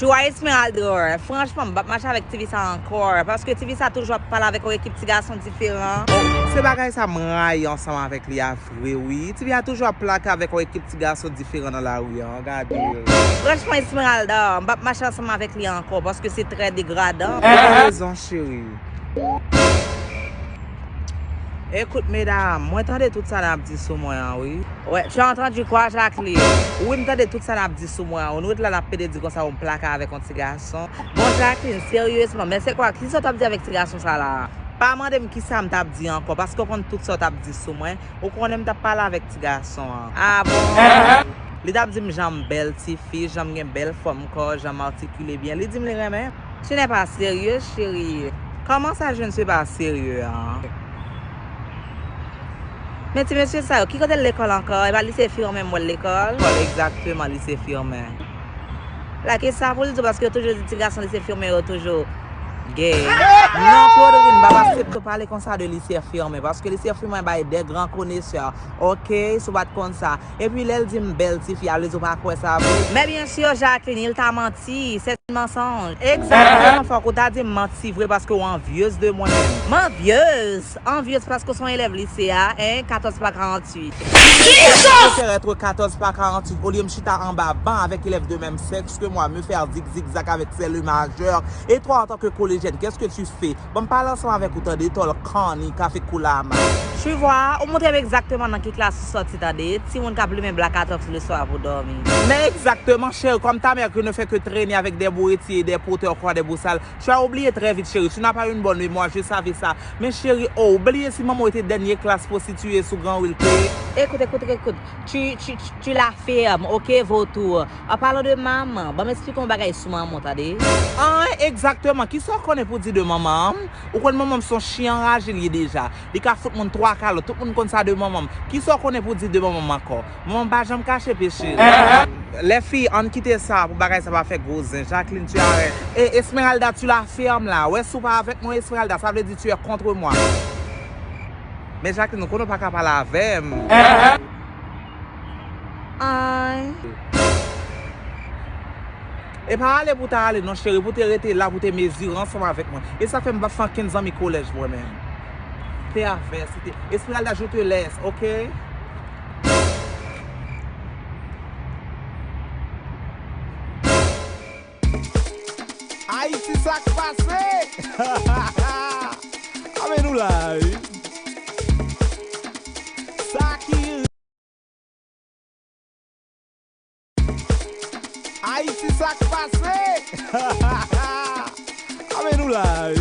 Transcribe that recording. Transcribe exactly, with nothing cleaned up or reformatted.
Chwa Esmeralda, franchman, m p ap mache avèk tifi sa ankò, paske tifi sa toujou ap pale avèk yon ekip ti gason diferan. Se bagay sa m rayi ansanm avèk li a vre, wi. Tifi a toujou ap plake avèk yon ekip ti gason diferan nan lari a, gade l. Franchman, Esmeralda, m p ap mache ansanm avèk li ankò, paske se trè degradan. Ou gen rezon, cheri. Ekout, medam, mwen tande tout sa n ap di sou mwen an, wi. Ouais, tu as entendu quoi, Jacqueline? Wi, m tande tout sa n ap di sou mwen an. Ou nou ret la n ap pede di konsa ou m plake avèk yon ti gason. Bon, Jacqueline, seryezman, men se kwa, kisa w t ap di avèk ti gason sa la? Pa mande m kisa m t ap di ankò, paske w konn tout sa w t ap di sou mwen. Ou konnen m t ap pale avèk ti gason an. Ah bon? Li t ap di m jan m bèl tifi, jan m gen bèl fòm kò, jan m atikile byen. Li di m li renmen. Tu n'es pas sérieux, chérie. Comment ça, je ne suis pas sérieux, hein? Men ti mesye sa yo, ki kote l lekòl ankò? E pa Lise Firmen m wè l lekòl? Lekòl, egzakteman, Lise Firmen. La ki sa pou l di w, paske yo toujou di ti gason Lise Firmen yo toujou gay. Non, Claudrine, m p ap aksepte w pale konsa de Lise Firmen, paske Lise Firmen bay de gran konesè. Oke, si w pa t konn sa. Epi lè l di m bèl tifi, a vle di w pa kwè sa vre? Mais bien sûr, Jacqueline, il t'a menti. C'est un mensonge. Egzakteman, fòk ou ta di m manti vre paske w anvyez de mwen menm. M anvyez? Anvyez paske w se yon elèv lise a, en, katòz pa karanntuit. Je préfère être katòz pa karanntuit olye m chita anba ban avèk elèv de menm sèks ke mwa, me faire zig zigzag avec celle majeure. Et toi, en tant que collégienne, qu'est-ce que tu fais? Bon, m pale ansanm avèk ou tande, tòl kanni, kafe koulama. Tu vois, ou montre m egzakteman nan ki klas ou sòti tande, timoun k ap limen Black Atox le soir pou dòmi. Mais exactement, chérie, comme ta mère qui ne fait que traîner avec des bourretiers et des poteurs croix des bosal, tu as oublié très vite, chérie, tu n'as pas une bonne mémoire, je savais ça. Men chérie, oh, ou bliye si manman w te dènye klas pwostitiye sou Gran Ri l te. Écoute, écoute, écoute, tu, tu, tu, tu la ferme, ok, vautour. An palan de manman, ban m eksplike w yon bagay sou manman w, tande. An, egzakteman, kisa w konnen pou di de manman m? Ou konn manman m se yon chyen anraje li ye deja. Li ka fout moun twa kalòt, tout moun konn sa de manman m. Kisa w konnen pou di de manman m ankò? Manman m pa janm kache peche l. Les filles, ann kite sa pou bagay sa pa fè gwo zen. Jacqueline, tu as raison. E Esmeralda, tu la ferme la. Wè, si w pa avèk mwen, Esmeralda, sa vle di tu es contre moi. Men Jacqueline, ou konnen w pa ka pale avè m. Ay. E pa ale pou w ta ale non, cheri, pou w te rete la, pou w te mezire ansanm avèk mwen. E sa fè m p ap fè ankenn zanmi kolèj mwen menm. Pervèsite. Esmeralda, je te laisse, ok? Ayiti, sa k pase? Ame nou la, wi. Sa ki Ayiti, sa k pase? Ame nou la, wi.